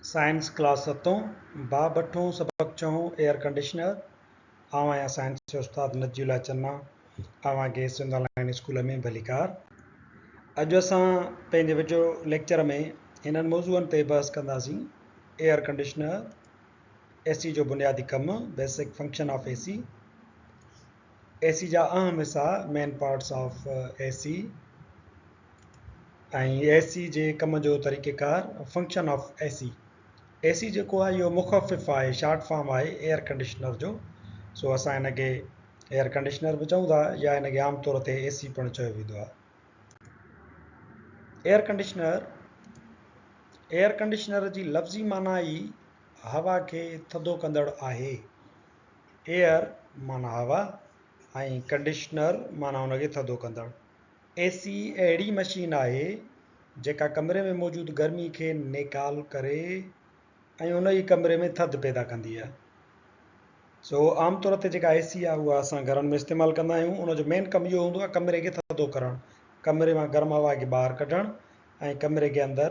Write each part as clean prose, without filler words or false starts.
Science class ستون، باب اٺون، سبق ڇهون، ايئر ڪنڊيشنر، آئون آهيان سائنس جو استاد نجي الله چنا، اوهان کي سنڌ آن لائين اسڪول ۾ ڀليڪار. اڄ اسان پنهنجي وڊيو ليڪچر ۾ هنن موضوعن تي بحث ڪنداسين، ايئر ڪنڊيشنر، اي سي جو بنيادي ڪم، Basic Function of A C، A C جا اهم حصا، Main Parts of A C، ۽ A C جي ڪم جو طريقيڪار، Function of A C. A C جيڪو آهي اهو مخفف آهي، شارٽ فارم آهي ايئر ڪنڊيشنر جو، سو اسان هن کي ايئر ڪنڊيشنر به چئون ٿا يا هن کي عام طور تي اي سي پڻ چيو ويندو آهي. ايئر ڪنڊيشنر، ايئر ڪنڊيشنر جي لفظي معنيٰ ئي هوا کي ٿڌو ڪندڙ آهي. ايئر معنيٰ هوا ۽ ڪنڊيشنر معنيٰ ان کي ٿڌو ڪندڙ. اي سي اهڙي مشين آهي جيڪا ڪمري ۾ موجود گرمي کي نيڪال ڪري ۽ ان ئي ڪمري ۾ ٿڌ پيدا ڪندي آهي. سو عام طور تي جيڪا اي سي آهي اها اسان گهرن ۾ استعمال ڪندا آهيون ان جو مين ڪم اهو هوندو آهي ڪمري کي ٿڌو ڪرڻ، ڪمري مان گرم هوا کي ٻاهر ڪڍڻ ۽ ڪمري کي اندر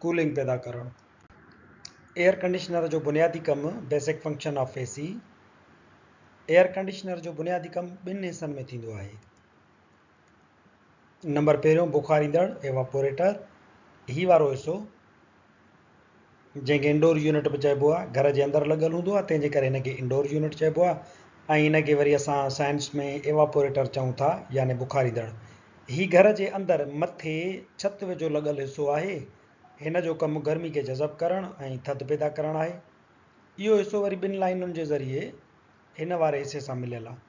ڪولنگ پيدا ڪرڻ. ايئر ڪنڊيشنر جو بنيادي ڪم، Basic Function of AC، air conditioner جو بنيادي ڪم ٻن حصن ۾ ٿيندو آهي. نمبر پهريون بخاريندڙ، Evaporator، هي وارو حصو جنهن کي انڊور يونٽ به چئبو آهي گهر جي اندر لڳل هوندو آهي تنهن جي ڪري هن کي انڊور يونٽ چئبو آهي ۽ هن کي وري اسان سائنس ۾ ايواپوريٽر چئون ٿا يعني بخاريندڙ. هي گهر جي اندر مٿي ڇت ويجهو لڳل حصو آهي. هن جو ڪم گرمي کي جذب ڪرڻ ۽ ٿڌ پيدا ڪرڻ آهي. اهو حصو وري ٻن لائينن جي ذريعي هن واري حصي سان مليل آهي.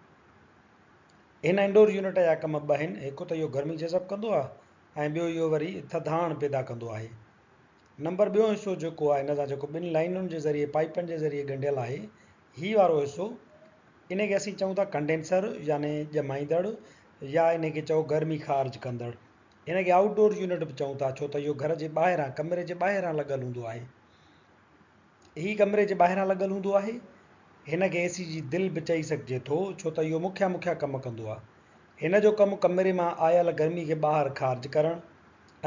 هن انڊور يونٽ جا ڪم ٻه آهن، هڪ ته اهو گرمي جذب ڪندو آهي ۽ ٻيو اهو وري ٿڌاڻ پيدا ڪندو آهي. نمبر ٻيون حصو جيڪو آهي هن سان جيڪو ٻن لائينن جي ذريعي پائيپن جي ذريعي ڳنڍيل آهي هي وارو حصو ان کي اسين چئون ٿا ڪنڊينسر يعني ڄمائيندڙ يا ان کي چئو گرمي خارج ڪندڙ. هن کي آئوٽ ڊور يونٽ به چئون ٿا ڇو ته اهو گهر جي ٻاهران ڪمري جي ٻاهران لڳل هوندو آهي. هي ڪمري جي ٻاهران لڳل هوندو آهي. هن کي اي سي جي دل به چئي سگهجي ٿو، ڇو ته اهو مکيا مکيا ڪم ڪندو آهي. هن جو ڪم ڪمري مان آيل گرمي کي ٻاهر خارج ڪرڻ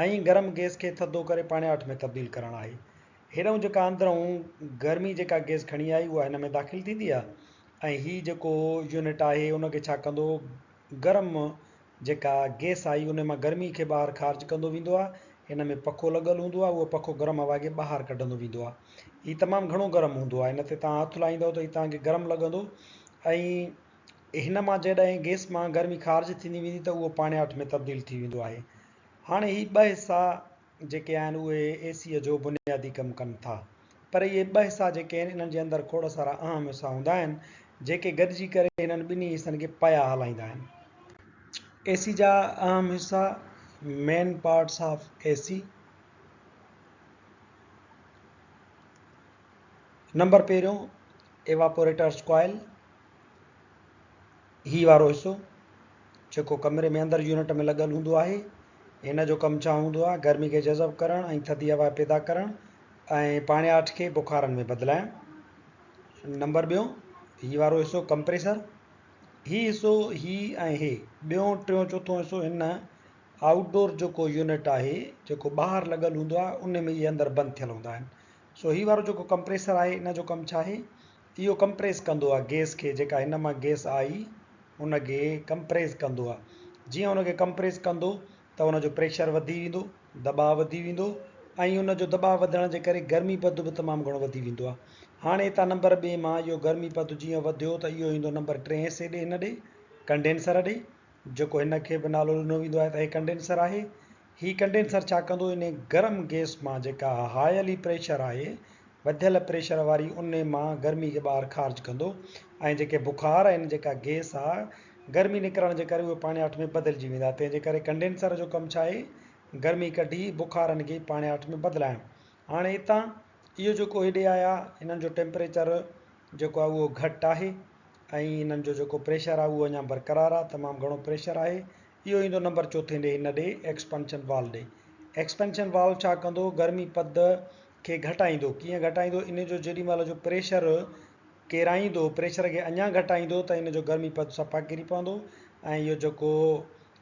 ۽ گرم گئس کي ٿڌو ڪري پاڻياٺ ۾ تبديل ڪرڻ آهي. هيڏانهن جيڪا اندرئون گرمي جيڪا گئس کڻي آئي اها هن ۾ داخل ٿيندي آهي ۽ هي جيڪو يونٽ آهي ان کي ڇا ڪندو گرم جيڪا گئس آئي ان مان گرمي کي ٻاهر خارج ڪندو ويندو آهي. هن ۾ پکو لڳل هوندو آهي اهو پکو گرم هوا کي ٻاهر ڪڍندو ويندو آهي. هي تمام گهڻو گرم هوندو آهي هن تي توهان هٿ لائيندؤ ته هي توهان کي گرم لڳندو ۽ هن مان جڏهن گئس مان گرمي خارج ٿيندي ويندي ته اهو پاڻياٺ ۾ تبديل ٿي ويندو آهي. هاڻي هي ٻه حصا جيڪي آهن اهي اي سيء جو بنيادي ڪم ڪن ٿا. پر اهي ٻه حصا جيڪي آهن انهن جي اندر کوڙ سارا اهم حصا هوندا آهن جيڪي گڏجي ڪري هنن ٻنهي حصن کي پيا هلائيندا آهن. اي سي جا اهم حصا، Main Parts of AC، number پهريون ايواپوريٽرس ڪوائل، هي وارو حصو جيڪو ڪمري ۾ اندر يونٽ ۾ لڳل هوندو آهي. هن جو ڪم ڇا هوندو آهي؟ گرمي کي جذب ڪرڻ ۽ ٿڌي هوا پيدا ڪرڻ ۽ پاڻياٺ کي بخارن ۾ بدلائڻ. نمبر ٻيون هي وارو حصو ڪمپريسر، هي حصو هي ۽ هي ٻيون ٽيون چوٿون حصو هن آئوٽ ڊور جيڪو يونٽ آهي جيڪو ٻاهر لڳل هوندو آهي ان ۾ اهي اندر بند ٿيل هوندا آهن. سو هي وارو جيڪو ڪمپريسر آهي ان جو ڪم ڇا آهي؟ اهو ڪمپريس ڪندو آهي گئس کي جيڪا هن مان گئس آئي ان کي ڪمپريس ڪندو آهي جيئن ان کي ڪمپريس ڪندو ته ان جو پريشر وڌي ويندو دٻاء وڌي ويندو ۽ ان جو دٻاء وڌڻ جي ڪري گرمي پد به تمام گهڻو وڌي ويندو آهي هاڻي هتان نمبر ٻئي مان اهو گرمي پد جيئن وڌيو ته اهو ايندو نمبر ٽئين حصي ڏي هن ڏي ڪنڊينسر ڏي جيڪو هن کي به نالو ڏنو ويندو آهي ته هي ڪنڊينسر آهي هي ڪنڊينسر ڇا ڪندو انهي گرم گئس مان جيڪا هائلي پريشر آهي وڌيل پريشر واري انهي مان گرمي کي ٻاهر خارج ڪندو ۽ جيڪي بخار آهن جيڪا گئس آ گرمي نڪرڻ جي ڪري اهي پاڻياٺ ۾ بدلجي ويندا تنهن جي ڪري ڪنڊينسر جو ڪم ڇا آهي گرمي ڪڍي بخارن کي پاڻياٺ ۾ بدلائڻ هاڻي هتان اهو جيڪو هيڏي آيا انهن جو ٽيمپريچر جيڪو آهي اهو گهٽ آهي ۽ انهن جو جيڪو پريشر آهي اهو اڃا برقرار آهي تمام گهڻو پريشر آهي اهو ايندو نمبر چوٿين ڏي هن ڏي ايڪسپنشن والو ڏي. ايڪسپنشن والو ڇا ڪندو گرمي پد کي گهٽائيندو. ڪيئن گهٽائيندو ان جو جيڏي مهل جو پريشر ڪيرائيندو پريشر کي اڃا گهٽائيندو ته ان جو گرمي پد صفا ڪري پوندو ۽ اهو جيڪو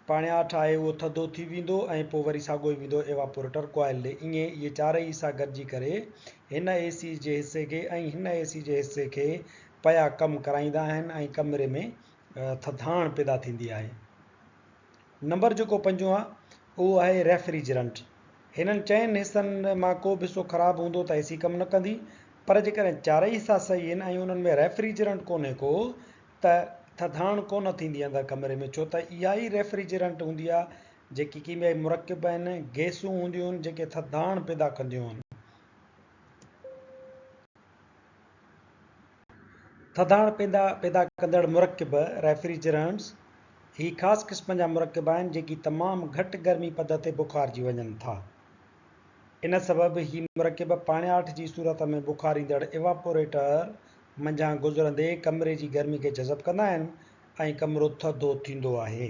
پاڻياٺ آهي اهو ٿڌو ٿي ويندو ۽ پوء وري ساڳيو ئي ويندو ايواپوريٽر ڪوائل ڏي. ائين اهي چارئي حصا گڏجي ڪري هن اي سي جي حصي کي ۽ هن اي سي جي حصي کي پيا ڪم ڪرائيندا آهن ۽ ڪمري ۾ ٿڌاڻ پيدا ٿيندي آهي. نمبر جيڪو پنجون آهي اهو آهي ريفريجرنٽ. هنن چئن حصن مان ڪو به حصو خراب هوندو ته اي سي ڪم نه ڪندي پر جيڪڏهن چارئي حصا صحيح آهن ۽ انهن ۾ ريفريجرنٽ ڪونهي ڪو ته ٿڌاڻ ڪونه ٿيندي اندر ڪمري ۾ ڇو ته اها ئي ريفريجرنٽ هوندي آهي جيڪي ڪيميائي مرڪب آهن، گئسون هونديون آهن جيڪي ٿڌاڻ پيدا ڪنديون آهن. ٿڌاڻ پيدا ڪندڙ مرڪب، ريفريجرنٽس، هي خاص قسم جا مرڪب آهن جيڪي تمام گهٽ گرمي پد تي بخارجي وڃن ٿا. ان سبب هي مرڪب پاڻياٺ جي صورت ۾ بخاريندڙ ايواپوريٽر منجهان گذرندي ڪمري جي گرمي کي جذب ڪندا آهن ۽ ڪمرو ٿڌو ٿيندو آهي.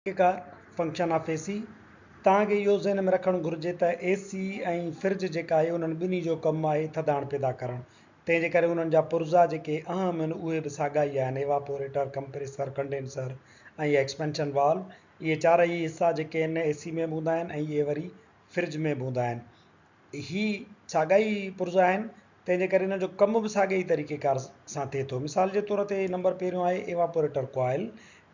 آخرڪار، فنڪشن آف اي سي، توهان کي اهو ذهن ۾ رکڻ گهرجي ته اي سي ۽ فرج جيڪا آهي انهن ٻنهي جو ڪم آهي ٿڌاڻ پيدا ڪرڻ تنهن جي ڪري انهن جا پرزا جيڪي اهم آهن اهي به ساڳا ئي آهن ايواپوريٽر، ڪمپريسر، ڪنڊينسر ۽ ايڪسپينشن والو اهي چارئي حصا جيڪي آهن اي سي ۾ به هوندا آهن ۽ اهي وري فرج ۾ به هوندا آهن. هي ساڳا ئي پرزا آهن تنهن جي ڪري انهن جو ڪم به ساڳئي ئي طريقي ڪار سان ٿئي ٿو. مثال جي طور تي نمبر پهريون آهي ايواپوريٽر ڪوائل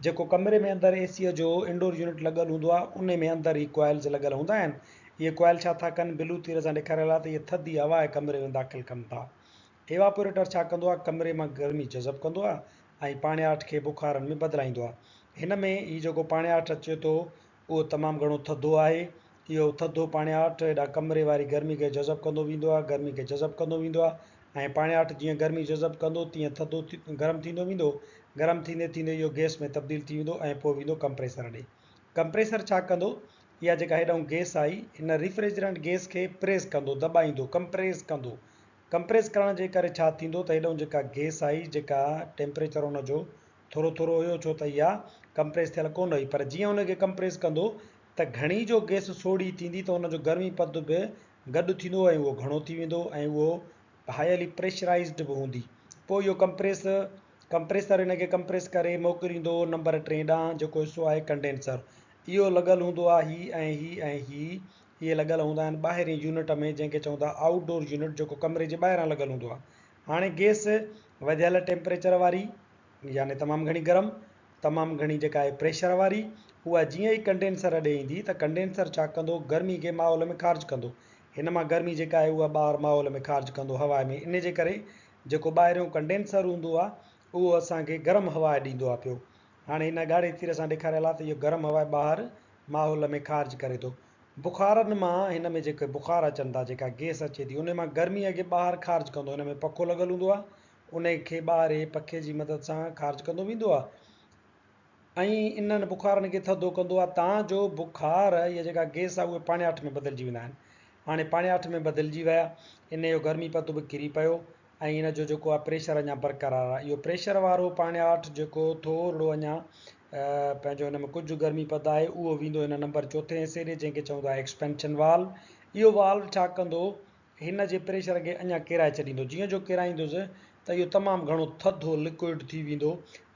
جيڪو ڪمري ۾ اندر اي سيء جو انڊور يونٽ لڳل هوندو آهي انهي ۾ اندر هي ڪوائلز لڳل هوندا آهن. اهي ڪوائل ڇا ٿا ڪن بلو تير سان ڏيکاريل آهي ته اهي ٿڌي هوا ڪمري ۾ داخل ڪن ٿا. ايواپوريٽر ڇا ڪندو آهي ڪمري مان گرمي جذب ڪندو آهي ۽ پاڻياٺ کي بخارن ۾ بدلائيندو آهي. هن ۾ هي جيڪو پاڻياٺ اچي ٿو اهو تمام گهڻو ٿڌو آهي. اهو ٿڌو پاڻياٺ هيڏانهن ڪمري واري گرمي کي جذب ڪندو ويندو آهي، گرمي کي جذب ڪندو ويندو آهي ۽ پاڻياٺ جيئن گرمي جذب ڪندو تيئن ٿڌو گرم ٿيندو ويندو. گرم ٿيندي ٿيندي اهو گئس ۾ تبديل ٿي ويندو ۽ پوء ويندو ڪمپريسر ڏي. ڪمپريسر ڇا ڪندو اها جيڪا هيڏانهن گئس آئي هن ريفريجرنٽ گئس کي پريس ڪندو، دٻائيندو، ڪمپريس ڪندو. ڪمپريس ڪرڻ جي ڪري ڇا ٿيندو ته هيڏانهن جيڪا گئس آئي جيڪا ٽيمپريچر ان جو ٿورو ٿورو هيو ڇو ته اها ڪمپريس ٿيل ڪونه هئي پر جيئن ان کي ڪمپريس ڪندو ته گهڻي جو گئس سوڙهي ٿيندي ته ان جو گرمي پد به گڏ ٿيندو ۽ اهو گهڻو ٿي ويندو ۽ اهو هائلي پريشرائيزڊ به هوندي پوء اهو ڪمپريس ڪمپريسر ان کي ڪمپريس ڪري موڪليندو نمبر ٽئين ڏانهن جيڪو حصو آهي ڪنڊينسر اهو لڳل هوندو آهي هي ۽ هي ۽ هي اهي لڳل هوندا آهن ٻاهرين يونٽ ۾ جنهن کي چئون ٿا آئوٽ ڊور يونٽ جيڪو ڪمري جي ٻاهران لڳل هوندو آهي. هاڻي گئس وڌيل ٽيمپريچر واري يعني تمام گهڻي گرم، تمام گهڻي جيڪا آهي پريشر واري اها جيئن ئي ڪنڊينسر ڏي ايندي ته ڪنڊينسر ڇا ڪندو گرمي کي ماحول ۾ خارج ڪندو. هن مان گرمي جيڪا آهي اها ٻاهر ماحول ۾ خارج ڪندو هوا ۾ ان جي ڪري جيڪو ٻاهريون ڪنڊينسر هوندو آهي اهو اسان کي گرم هوا ڏيندو آهي پيو. هاڻي هن ڳاڙهي تير سان ڏيکاريل آهي ته اهو گرم هوا ٻاهر ماحول ۾ خارج ڪري ٿو. بخارن مان هن ۾ جيڪي بخار اچن ٿا، جيڪا گئس اچي ٿي، انهي مان گرميء کي ٻاهر خارج ڪندو. هن ۾ پکو لڳل هوندو آهي، انهي کي ٻاهر هي پکي جي مدد سان خارج ڪندو ويندو آهي ۽ انهن بخارن کي ٿڌو ڪندو آهي تان جو بخار يا جيڪا گئس آهي اهي پاڻياٺ ۾ بدلجي ويندا آهن. هاڻي پاڻياٺ ۾ بدلجي ويا، انهي جو گرمي پد به ڪري پيو ۽ ان جو جيڪو آهي پريشر اڃا برقرار آهي. اهو پريشر وارو پاڻياٺ جيڪو ٿورڙو اڃا پنهنجو ان ۾ ڪجهه گرمي پد آهي اهو ويندو هن نمبر چوٿين حصي ڏي جنهن کي چئون ٿا ايڪسپينشن والو. اهو والو ڇا ڪندو هن جي پريشر کي اڃا ڪيرائي ڇڏيندو. جيئن جو ڪيرائيندوس ته اهو تمام گهڻو ٿڌو لڪوئڊ ٿي ويندو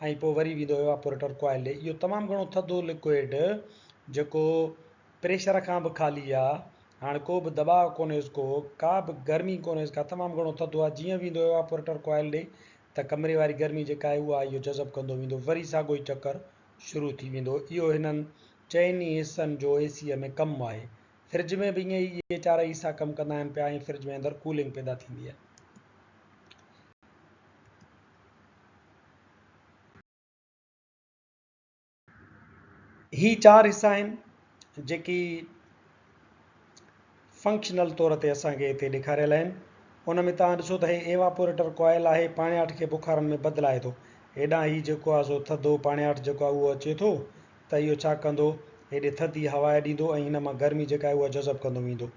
۽ پوء وري ويندو ايواپوريٽر ڪوائل ڏي. اهو تمام گهڻو ٿڌو لڪوئڊ جيڪو پريشر کان به خالي آ، هاڻ ڪو به دٻاء ڪونهيس ڪو، ڪا به گرمي ڪونهيس ڪا، تمام گهڻو ٿڌو آ، جيئن ويندو ايواپوريٽر ڪوائل ڏي ته ڪمري واري گرمي جيڪا آهي اها اهو جذب ڪندو ويندو، وري ساڳو ئي چڪر شروع ٿي ويندو. اهو هنن چئن ئي حصن جو اي سيء ۾ ڪم آهي. فرج ۾ به ائين ئي اهي چارئي حصا ڪم ڪندا آهن پيا ۽ فرج ۾ اندر ڪولنگ پيدا ٿيندي آهي. هي چار حصا آهن جيڪي فنڪشنل طور تي اسان کي هتي ڏيکاريل آهن. ان ۾ توهان ڏسو ته هي ايواپوريٽر ڪوائل آهي پاڻياٺ کي بخارن ۾ بدلائي ٿو. هيڏانهن هي جيڪو آهي سو ٿڌو پاڻياٺ جيڪو آهي اهو اچي ٿو ته اهو ڇا ڪندو هيڏي ٿڌي هوا ڏيندو ۽ هن مان گرمي جيڪا آهي اها جذب ڪندو ويندو.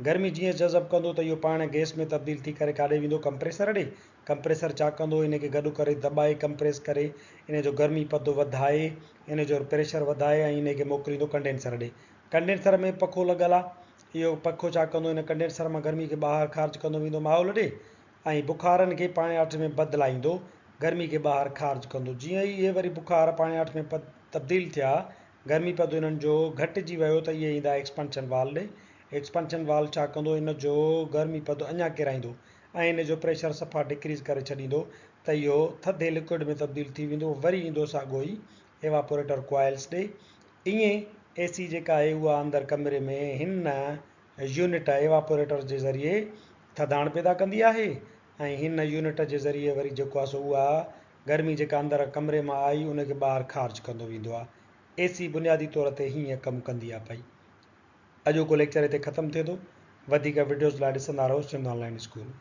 گرمي جيئن جذب ڪندو ته اهو پاڻ گئس ۾ تبديل ٿي ڪري ڪاڏي ويندو ڪمپريسر ڏي ڪمپريسر ڇا ڪندو ان کي گڏ ڪري دٻائي ڪمپريس ڪري ان جو گرمي پد وڌائي ان جو پريشر وڌائي ۽ ان کي موڪليندو ڪنڊينسر ڏي. ڪنڊينسر ۾ پکو لڳل آ اهو پکو ڇا ڪندو ان ڪنڊينسر مان گرمي کي ٻاهر خارج ڪندو ويندو ماحول ڏي ۽ بخارن کي پاڻياٺ ۾ بدلائيندو. گرمي کي ٻاهر خارج ڪندو. جيئن ئي اهي وري بخار پاڻياٺ ۾ تبديل ٿيا، گرمي پد انهن جو گهٽجي ويو ته اهي ايندا ايڪسپنشن وال ڏي. ايڪسپنشن وال ڇا ڪندو ان جو گرمي پد اڃا ڪيرائيندو ۽ ان جو پريشر صفا ڊڪريز ڪري ڇڏيندو ته اهو ٿڌي لڪوئڊ ۾ تبديل ٿي ويندو وري ايندو ساڳو ئي ايواپوريٽر ڪوائلز ڏي. ائين اي سي جيڪا آهي اها اندر ڪمري ۾ هن يونٽ ايواپوريٽر جي ذريعي ٿڌاڻ پيدا ڪندي آهي ۽ هن يونٽ جي ذريعي وري جيڪو آهي سو اها گرمي جيڪا اندر ڪمري مان آئي ان کي ٻاهر خارج ڪندو ويندو آهي. اي سي بنيادي طور تي هيئن ڪم ڪندي آهي پئي. اڄوڪو ليڪچر هتي ختم ٿئي ٿو. وڌيڪ وڊيوز لاء ڏسندا رهو سنڌ آن لائين اسڪول.